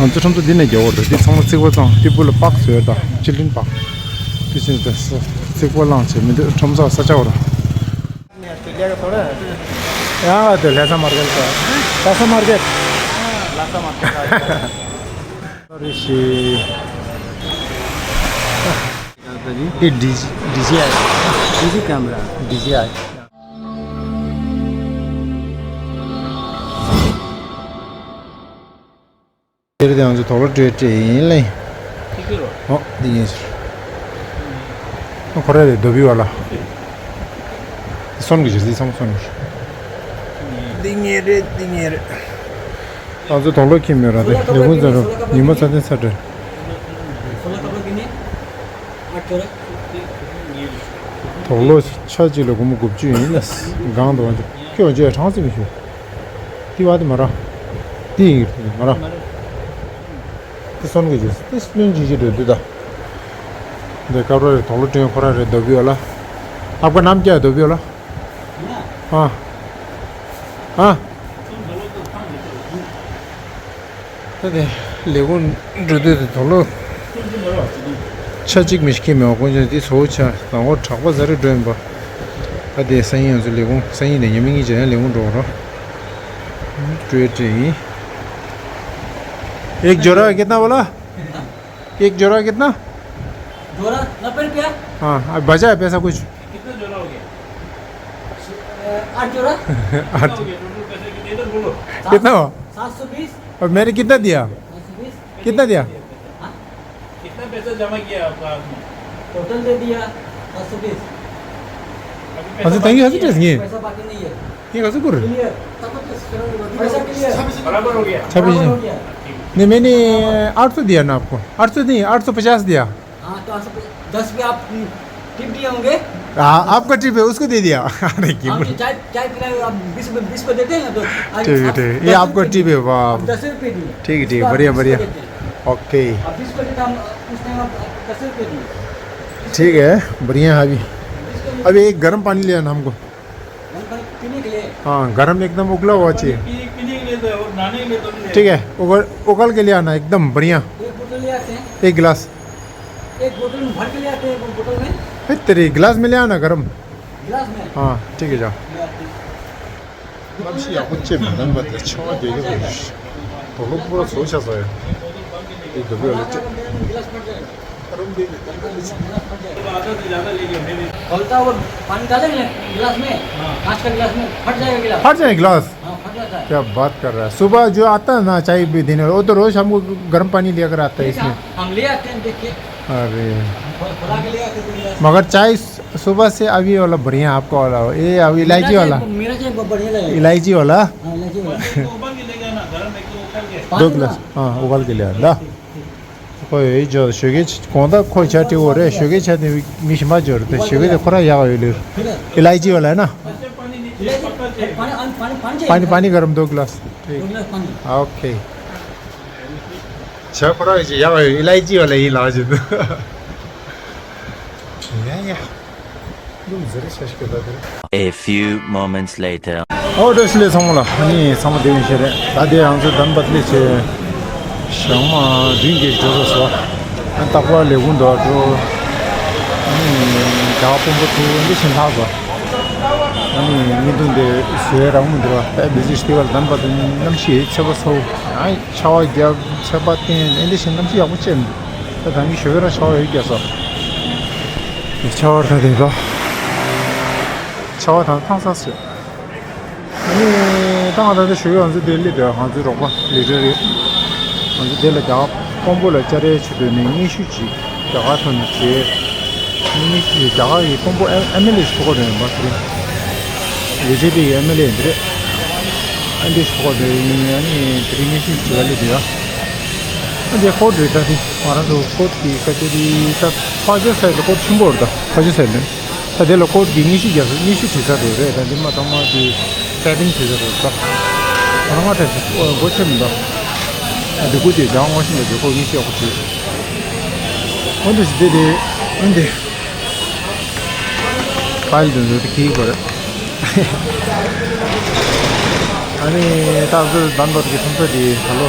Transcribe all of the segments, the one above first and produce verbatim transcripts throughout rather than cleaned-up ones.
ང་ཚོ་ཁྲོམ་ཚོ་འདི་ནས་རྒྱག་གི་རེད། འདི་ཚང་མ་རྩིག་པ་བཙོངས། འདི་སྦུག་ལ་པག་བཟོས་དང་ཅི་ལིན་པག་འདི་བཞིན་དུ་རྩིག་པ་བླངས་བྱས་མི་འདུག་ཁྲོམ་ཚོ་ས་ཆ་བར། यहाँ आते हैं लहसा मार्केट का। लहसा मार्केट। लहसा मार्केट। अरे शी। ये D J, D J I. D J camera. D J आई। དེར་དེ་ང་ཚོ་དོག་ལོ་སྤྲོད་སྤྲད་ཡིན་ལེ། ཨོ་འདི་ཡིན་ཟེར། ཨ་ཁོ་ར་རེད། རྡོ་སྦིས་བ་ལ། སོན་གི་ཟེར། འདི་ཚང་མ་སོན་གི་རེད། འདི་ངའི་རེད། འདི་ངའི་རེད། ང་ཚོ་དོག་ལོ་ཁྱིམ་ཡོད་ར། དེ་ལས་ཁུངས་ཚོ་ར་ཉི་མ་ཚ་ཚ་ཚ་སྤྲད། དོག་ལོ་ཆ་གཅིག་ལ་སྒོར་མོ་དགུ་བཅུ་ཡིན་ལ། གང་དུ་བ་འཇོག་ཁྱོད་བ་འཇོག་གྲངས་ཙམ་མི་ཤོད། དེ་བ་དེ་མ་ར། དེ་ཡིན་གྱི་མ་ར། དེ་སོན་གི་ཅིག་དེ་སྤུན་ཅིག་ཅིག་རེད་འདུག་ད། འདི་སྐབས་ར་རེད། དོག་ལོ་སྤྲད་ཁོ་ར་རེད། རྡོ་སྦིས་བ་ལ། आपका नाम क्या है? धोबी वाला। हाँ। हाँ। ད་དེ་ལས་ཁུངས་འགྲོ་དུས་དེ་དོག་ལོ་ཆ་གཅིག་མི་ཤེས་མེད་པ། ཀུན་ཀྱང་དེ་བཟོ་བྱ་དང་པོ་དྲག་པ་ཟ་རེ་འགྲོ་ཡིན་པ། ད་དེ་སང་ཉིན་ང་ཚོ་ལས་ཁུངས། སང་ཉིན་དེ་ཉི་མ་གཉིས་རྗེས་ཡང་ལས་ཁུངས་འགྲོ་རོགས། སྤྲོད་སྤྲད་ཡིན། एक जोड़ा कितना बोला? एक जोड़ा कितना? जोड़ा नब्बे रुपया। हाँ, अब बचा है पैसा कुछ? कितना जोड़ा हो गया? अ, आठ जोड़ा। आठ। कितना हो गया टोटल पैसा? कितना, इधर बोलो। कितना हुआ? सात सौ बीस। और मैंने कितना दिया? सात सौ बीस। कितना दिया? हाँ? कितना पैसा जमा किया आपका हाथ में? टोटल दे दिया सात सौ बीस। अभी हाँ, तो पैसा thank you, बाकी हाँ, तो नहीं है। Yes। पैसा बाकी नहीं है। ये कैसे कर रहे? क्लियर। पैसा क्लियर। बराबर हो गया। छब्बीस। बराबर हो गया। नहीं, मैंने आठ सौ दिया ना आपको। आठ सौ नहीं, आठ सौ पचास दिया। हाँ, तो आठ सौ पचास, दस रुपये आप, हम्म, टिप दिए होंगे। हाँ, आपका टिप है, उसको दे दिया। अरे, की हम बोल- तो चाय, चाय पिलाए, आप बीस रुपये, बीस रुपये देते हैं ना, तो आज ठीक है, आप ठीक है। ये दस आपका रुपये टिप है, दिए। वाह। आप दस रुपये दिए। ठीक है, ठीक है, इसको आप बढ़िया, बीस रुपये बढ़िया। देते हैं। ओके। आप बीस रुपये देते हैं, हम उस टाइम आप दस रुपये दिए। ठीक है, बढ़िया है। अभी, अभी एक गर्म पानी ले आना हमको। गर्म पानी पीने के लिए? हाँ, गर्म एकदम उबला हुआ चाहिए। पी-, पीने के लिए तो है, और नहाने के लिए तो नहीं है। ठीक है, उबल, उबल के ले आना, एकदम बढ़िया। एक बोतल ले आते हैं। एक गिलास। एक बोतल में भर के ले आते हैं, वो बोतल में। है तेरी, गिलास में ले आना गर्म। गिलास में? हाँ, ठीक है, जाओ। ले आते हैं। ལམ་ཤི་ཡག་པོ་ཅེས་མི་འདང་བ་དེ་ཆེ་བ་རྒྱལ་རྒྱལ་རེད། དོ་ལོ་པོ་ར་བཟོ་ཆ་ས་ཡ། དེ་དུ་བས་ལ་ཅེ། ཨ་རུམ་དེ་ནི་ཏན་ཏན་ལི་ཆེ། खोलता और पानी डालेंगे गिलास में, कांच का गिलास में फट जाएगा गिलास। फट जाएगा गिलास? हाँ, फट जाता है। क्या बात कर रहा है। सुबह जो आता है ना चाय भी देने वाला, वो तो रोज हमको गर्म पानी लेकर आता है इसमें। हम ले आते हैं, देखिए। अरे। हम खोला के ले आते हैं गिलास। मगर चाय सुबह से अभी वाला बढ़िया आपका वाला हो। ये अभी इलायची वाला। मेरा चाय बहुत बढ़िया लगा। इलायची वाला। हाँ, इलायची वाला। दो गिलास। हाँ, उबाल के ले आना। ཁོ་ཡོད་ཅོ་ཞོགས་ཀས་དགོང་དག་ཁོ་ཇ་སྤྲད་འོ་རེད། ཞོགས་ཀས་ཇ་དེ་མི་ཞིམ་པ་ཅོ་རེད། དེ་ཞོགས་ཀས་དེ་ཁོ་ར་ཡག་ཡོད་ལེ། इलायची वाला है ना? पानी, पानी गरम दो गिलास। ठीक। हाँ, ओके। ཇ་ཁོ་ར་ཡག་ཡོད། इलायची वाला ཡིན་ལགས་ཅེ། ཡ་ཡ། A few moments later. ཨོ་བཀྲ་ཤིས་བདེ་ལེགས་ཚང་མ་ལ། ཨ་ནི་ཚང་མ་བདེ་མོ་བྱས་རེད། ད་ལྟའི་ང་ཚོ་དམ་པ་ལས་བྱས་ཞག་མ་བདུན་བརྒྱད་འགྲོ་ས་སོ། ཨ་རྟག་པར་ལས་ཁུངས་འགྲོ་འགྲོ། ཨ་ནི་རྒྱ་དཔོན་པོ་ཚོ་འདི་བཞིན་ལྷག་པ། ཨ་ནི་མི་འདུག་འདི་བཟོས་རང་མི་འདུག་པ། ད་བི་ཇི་སྟི་བལ་དམ་པ་དེ་གནམ་གཤིས་ཚ་བ་ཚ་བོ། ཨ་ཆར་པ་བརྒྱབ། ཚ་བ་བསྟན། ཨེ་འདི་བཞིན་གནམ་གཤིས་ཡག་པོ་བྱས་མི་འདུག་ད་ད་གིན་ཞོགས་པ་ར་ཆར་པ་ཡོད་རྒྱག་སོ། ཆར་པ་ད་དེ་ལོ། ཆར་པ་ད་ཐང་ས་སོ། ཨ་ནི་ད་ང་ད་ལྟ་ཞོགས་པ་ང་ཚོ་དེ་སླེབས་དུས་ང་ཚོའི་རོགས་པ་ལི་ཀྲི་རེད། ང་ཚོ་དེ་ལ་རྒྱ་དཔོན་པོ་ལ་བཅར་ཡས་བྱེད་དུས་ནས་སྙན་ཞུ་ཅིག་རྒྱ་གར་ཐོག་ནས་བྱས། སྙན་ཞུ་རྒྱ་གར་གྱི་དཔོན་པོ་ཨེམ་ཨེལ་ཨེ་ཞིག་ཚོགས་པ་རེད་མ་ཟེར། བི་ཇེ་པི་གི་ཨེམ་ཨེལ་ཨེ་འདི་རེད། ཨ་འདི་ཞིག་ཚོགས་པ་རེད། ཨ་ནི་དེ་རིང་སྙན་ཞུ་ཅིག་ལ་སླེབས་དུས་ཡ། ཨ་འདི་ཀོར་ཊི་རེད། ད་དེ་ང་རང་ཚོ་ཀོར་ཊི་གི་ཀ་ཅེ་རི་ད་ཕ་ཇོ་སའིཌ་ལ་ཀོར་ཊི་ཆེན་པོ་རེད། ད་ཕ་ཇོ་སའིཌ་ལ། ད་དེ་ལ་ཀོར་ཊི་གི་སྙན་ཞུ་རྒྱག་ས། སྙན་ཞུ་བྲིས་ས་རེད། རེད། ད་འདི་མ་ཚང་མ་དེ་སེ་ཊིང་བྲིས་ས་རེད། ད་ང་རང་ང་དྲན་ས་སྒོ་ཕྱེ་མི་འདུག་ཨ་འདི་སྐུ་དེ་ལྗང་ངོ་ཞིག་ལ་འཇོག་ཁོ་སྙན་ཞུ་ཡག་པོ་བྲིས། འོན་ཏེ་ཞིག་དེ་དེ་འོན་ཏེ། ཕ་ཡིལ་དུ་འཛུལ་ཏེ་ཁྱེར་དགོས་རེད། ཨ་ནི་ད་གཟོད་དམ་པ་གི་ཁྲོམ་ས་དེ་ད་ལོ།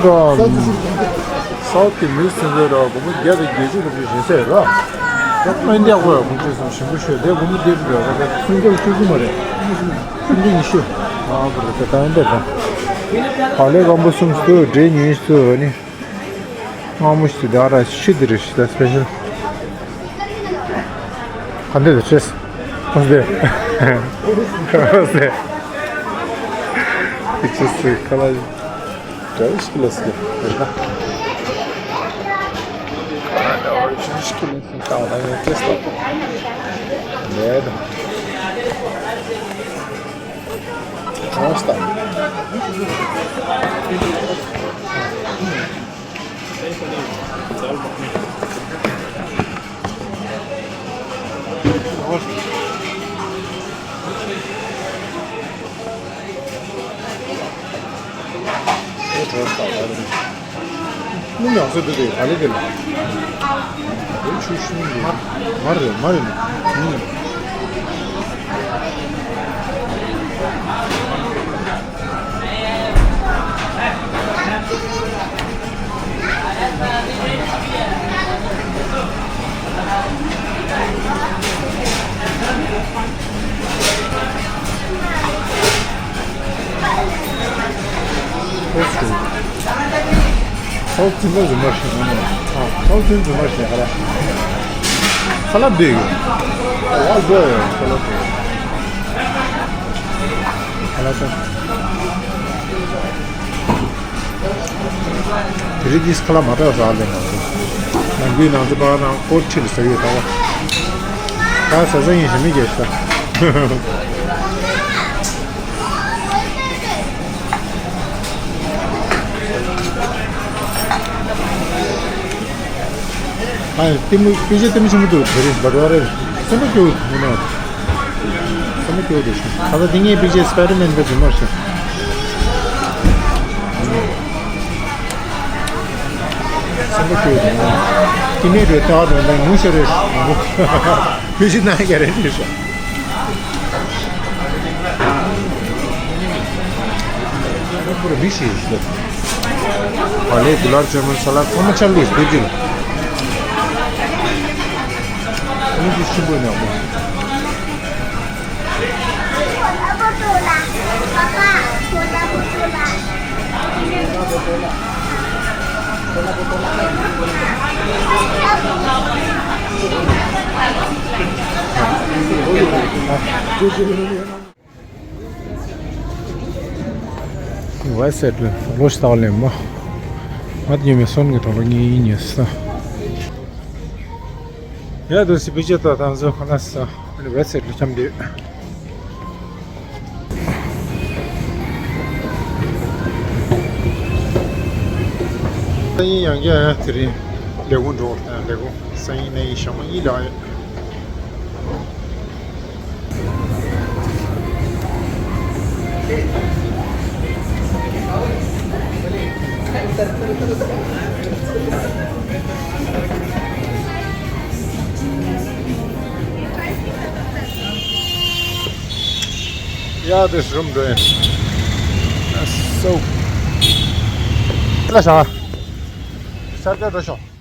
ཚོ་ར། སའུ་ཐི་གི་མི་སེམས་ཚོ་ར་སྒོར་མོ་བརྒྱ་དང་བརྒྱད་ཅུ་ལོ་བཞིན་ཟེར་ར། ཨ་འདི་ཡག་པོ་ཡོད། ཁོང་ཚོས་སེམས་ཞིམ་པོ་ཤོད་དེ། སྒོར་མོ་འདི་རེད་ད། སུམ་བརྒྱ་བཅུ་དགུ་མ་རེད། སུམ་བརྒྱ་ཉི་ཤུ། ཨ་བུ་རེད་ད། ད་འདི་ད། བག་ལེབ་སྐམ་པོ་གསུམ་བཙོས། འབྲས་ཉུང་བཙོས་ནི། མངར་མོ་ཞིག་འདུག་ཨ་ར་ཤི་འདི་རེད་ཤི་ད་སི་པེ་ཤལ། ག་འདི་རེད་ཤེས། ཨོ་སེ། ཨོ་སེ། ཨིག་ཆུ་སི་ཁ་ལ་འདྲ་བོ་ཞིག་ལ་སི་རེད་ད། ཨ་འདྲ་བོ་ཞིག་ལ་སི་ཀའོ་ད་ཡོད་ཀེ་སི་ལ། ལས་ད། ཁྲོང་སྟ། ཨེ་གྲོགས་དཀའ་བ་རེད། སྣུམ་ཡག་ཤོས་འདུག་སྟེ་ག་ལེ་ག་ལེ། ཨེ་ཆུ་ཤིང་འདུག་མར་རེད་མར་རེད། ཨུམ། ཨོ་ཚོ། ཚོ་ཚིན་པ་རྫུན་མ་ཞིག་ཡོང་ནས། ཨ། ཚོ་ཚིན་རྫུན་མ་ཞིག་ཧ་ལ། ཁ་ལག་འདི་ཡོད། ཨ་ཟོ་ཡོད་ཁ་ལག་འདི། ཁ་ལག་ཚོ། དེ་རིང་འདི་ཁ་ལག་མ་དྲག་ཟ་ལེ་མ་རེད། ནམ་རྒྱུན་ང་ཚོ་པ་ནང་སྐོར་ཁྲིད་ཟ་ཡོད་ད་བ། ད་ཟ་ཟ་ཡིན་ཞེ་མི་རྒྱལ་ཤོག་ཨ་ལྟད་མོ་དཔེ་ཆ་ལྟད་མོ་ཆེན་པོ་འདུག་དེ་རིང་བར་བར་རེད། སེམས་པ་སྐྱོ་མི་ནོར། སེམས་པ་སྐྱོ་འདུག་ད་ལྟ་དེ་ངའི་དཔེ་ཆ་སི་པའི་ཌར་མེན་པ་རྫུན་མ་ཞིག་སེམས་པ་སྐྱོ་འདུག་དེ་ནས་རེད་ད་རེད་ད་ངུ་ཤོར་རེད། དཔེ་ཆ་ན་ཡ་རེད་རེད་ཤོག་ཁོ་རང་མི་ཤེས་ཤེས། བག་ལེབ་གུ་ལབ་ཇ་མུན་ས་ལ་ཐོག་མ་ཆར་ལུགས་སུ་ཕེབས་ཀྱི་རེད། མི་འདི་ཆེན་པོ་ཉག་མོ། ཝེབ་སའིཊ་ལ་ལོ་ཤི་ཏག་ལེན་མ། ང་ཉི་མའི་སོན་གྱི་ཐོག་ལ་ངའི་ཡིན་ཉེ་ས། ཡ་དུ་སི་པི་ཅི་ཏ་ཐང་སོ་ཁ་ན་ས། ཝེབ་སའིཊ་ལ་འཁྱམ་བསྡད། སང་ཉིན་ཡང་བསྐྱར་དེ་རིང་ལས་ཁུངས་འགྲོ་དང་ལས་ཁུངས་སང་ཉིན་ནས་ཡིན་ཞག་མ་གཉིས་ལ་ཡོད། ཡ་དེ་རུམ་འགྲོ་ཡིན། ཨ་སོ། ལ་ཤ། ཤར་ལ་འགྲོ་ཤོག